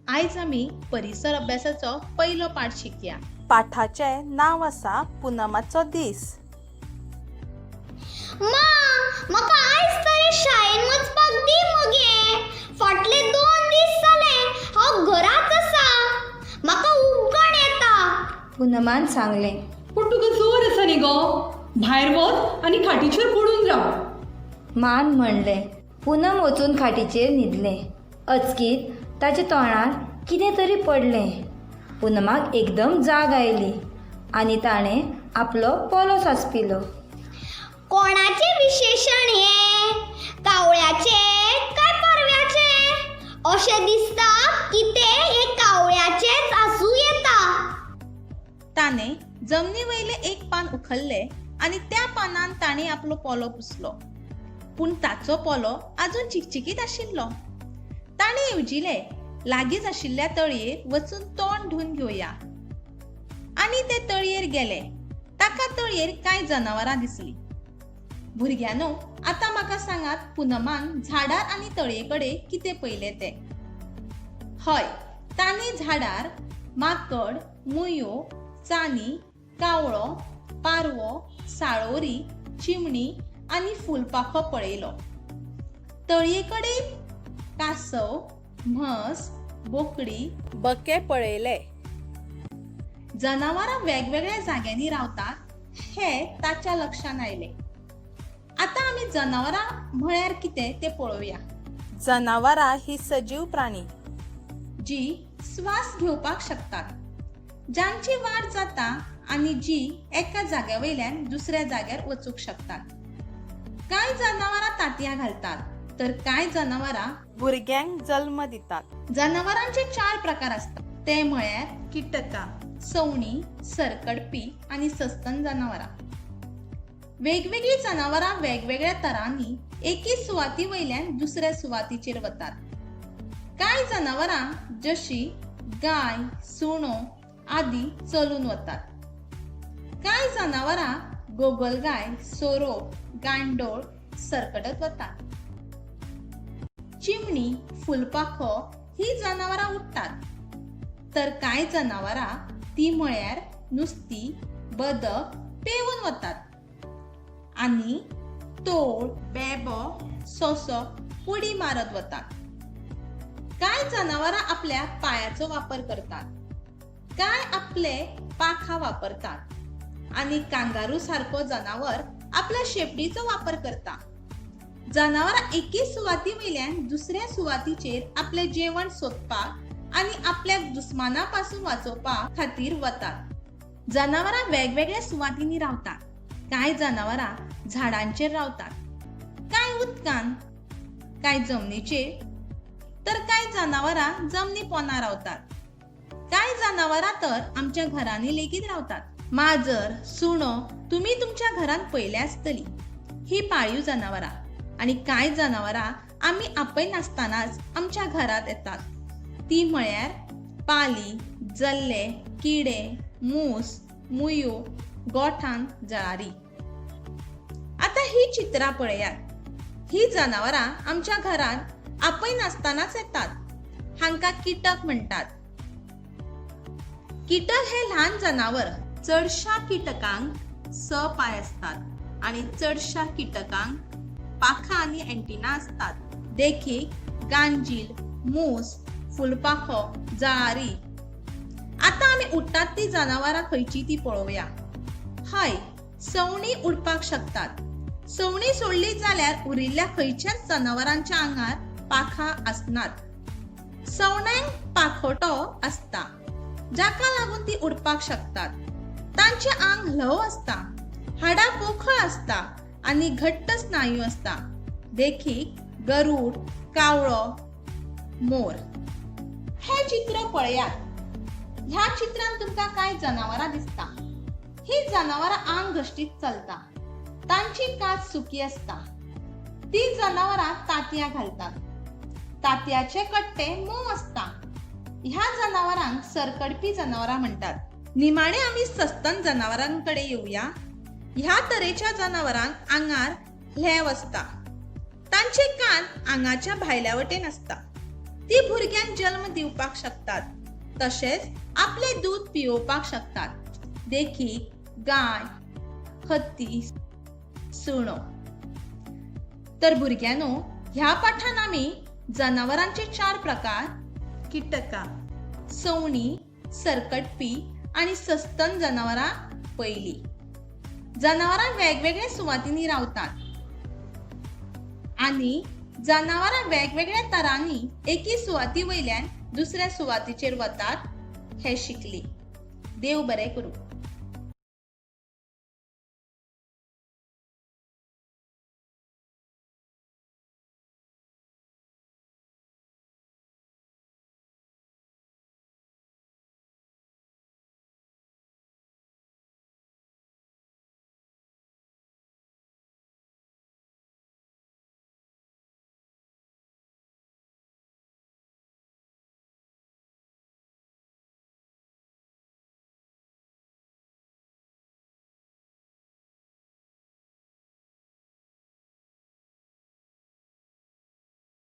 आयज आमी परिसर अभ्यासाचो पयलो पाठ शिकया. पाठाचें नांव आसा पुनमाचो दीस. मा, म्हाका आयज तरी शाळेन वचपाक दी मगे. फाटले 2 दीस जाले हांव घराच आसा. म्हाका उबगण येता. पुनमान सांगलें. पूण तुका जोर आसा न्ही गो, भायर वच आनी खाटीचेर पडून राव. मान म्हणलें. पुनम वचून खाटीचेर न्हिदलें. अचकीत ताच्या तोंडार कितें तरी पडलें. पुनमाक एकदम जाग आयली आनी ताणें आपलो पोलो सांसपिलो. कोणाचें विशेशण हें? कावळ्याचें काय पारव्याचें? अशें दिसता की तें हें कावळ्याचेंच आसूं येता. ताणें जमनी वयलें एक पान उखल्लें आनी त्या पानान ताणें आपलो पोलो पुसलो. पूण ताचो पोलो आजून चिकचिकीत आशिल्लो. ताणें येवजिलें, लागींच आशिल्ल्या तळयेर वचून तोंड धुवन घेवया. आनी ते तळयेर गेले. ताका तळयेर कांय जनावरां दिसलीं. भुरग्यांनो, आतां म्हाका सांगात, पुनमान झाडार आनी तळये कडेन कितें पळयलें तें? हय, ताणें झाडार माकड, मुयो, चानी, कावळो, पारवो, साळोरी, चिमणी आनी फुलपाखो पळयलो. तळये कडेन कासव, म्हस, बोकडी, बके पळयले. जनावरां वेगवेगळ्या जाग्यांनी रावतात हें ताच्या लक्षांत आयलें. आतां आमी जनावरां म्हळ्यार कितें तें पळोवया. जनावरां ही सजीव प्राणी जी स्वास घेवपाक शकतात, जांची वाड जाता आनी जी एका जाग्या वयल्यान दुसऱ्या जाग्यार वचूंक शकतात. कांय जनावरां तांतयां घालतात तर कांय जनावरां भुरग्यांक जल्म दितात. जनावरांचे चार प्रकार आसतात, ते म्हळ्यार किटकां, सवणीं, सरकडपी आनी सस्तन जनावरां. वेगवेगळीं जनावरां वेगवेगळ्या तरांनी एके सुवाती वयल्यान दुसऱ्या सुवातीचेर वतात. कांय जनावरां जशीं गाय, सुणो आदी चलून वतात. कांय जनावरां गोगलगाय, सोरोप, गांयडोळ सरकटत वतात. चिमणी, फुलपाखो ही जनावरां उडटात, तर कांय जनावरां ती म्हळ्यार नुस्तीं, बदक पेंवून वतात आनी तोळ, बेबो, सोंसो उडी मारत वतात. कांय जनावरां आपल्या पांयाचो वापर करतात, कांय आपले पाखां वापरतात आनी कांगारू सारको जनावर आपल्या शेपडीचो वापर करता. जनावरां एके सुवाती वयल्यान दुसऱ्या सुवातीचेर आपलें जेवण सोदपाक आनी आपल्याक दुस्माना पासून वाचोवपा खातीर वतात. जनावरां वेगवेगळ्या सुवातींनी रावतात. कांय जनावरां झाडांचेर रावतात, कांय उदकांत, कांय जमनीचेर, तर कांय जनावरां जमनी पोंदा रावतात. कांय जनावरां तर आमच्या घरांनी लेगीत रावतात. माजर, सुणो तुमी तुमच्या घरांत पळयल्या आसतली. ही पाळीव जनावरां. आनी कांय जनावरां आमी आपयनासतनाच आमच्या घरांत येतात, ती म्हळ्यार पाली, जल्ले, किडे, मूस, मुयो, गोठान जळारी. आतां ही चित्रां पळयात. ही जनावरां आमच्या घरांत आपयनासतनाच येतात. हांकां किटक म्हणटात. कीटक हे ल्हान जनावर. चडशा किटकांक स पांय आसतात आनी चडशा किटकांक पाखां आनी एंटिना आसतात. देखीक गांजील, मूस, फुलपाखो, जळारी. आतां आमी उडटात ती जनावरां खंयची ती पळोवया. हय, सवणीं उडपाक शकतात. सवणीं सोडली जाल्यार उरिल्ल्या खंयच्याच जनावरांच्या आंगार पाखां आसनात. सवण्यांक पाखोटो आसता, जाका लागून ती उडपाक शकतात. तांचें आंग ल्हव आसता, हाडां पोखळ आसता आनी घट्ट स्नायू आसता. देखीक गरूड, कावळो, मोर. हें चित्र पळयात. ह्या चित्रांत तुमकां कांय जनावरां दिसता. ही जनावरां आंग घश्टीत चलता. तांची कात सुकी आसता. ती जनावरां तांतयां घालतात. तांतयाचे कट्टे मोव आसता. ह्या जनावरांक सरकडपी जनावरां म्हणटात. निमाणे आमी सस्तन जनावरां कडेन येवया. ह्या तरेच्या जनावरांक आंगार ल्हेंव आसता. तांचे कान आंगाच्या भायल्या वटेन आसता. ती भुरग्यांक जल्म दिवपाक शकतात तशेंच आपलें दूद पियोवपाक शकतात. देखीक गाय, हत्ती, सुणो. तर भुरग्यांनो, ह्या पाठान आमी जनावरांचे चार प्रकार, किटकां, सवणीं, सरकटपी आनी सस्तन जनावरां पळयलीं. जनावरां वेगवेगळ्या सुवातींनी रावतात आनी जनावरां वेगवेगळ्या तरांनी एके सुवाती वयल्यान दुसऱ्या सुवातीचेर वतात हें शिकलीं. देव बरें करूं.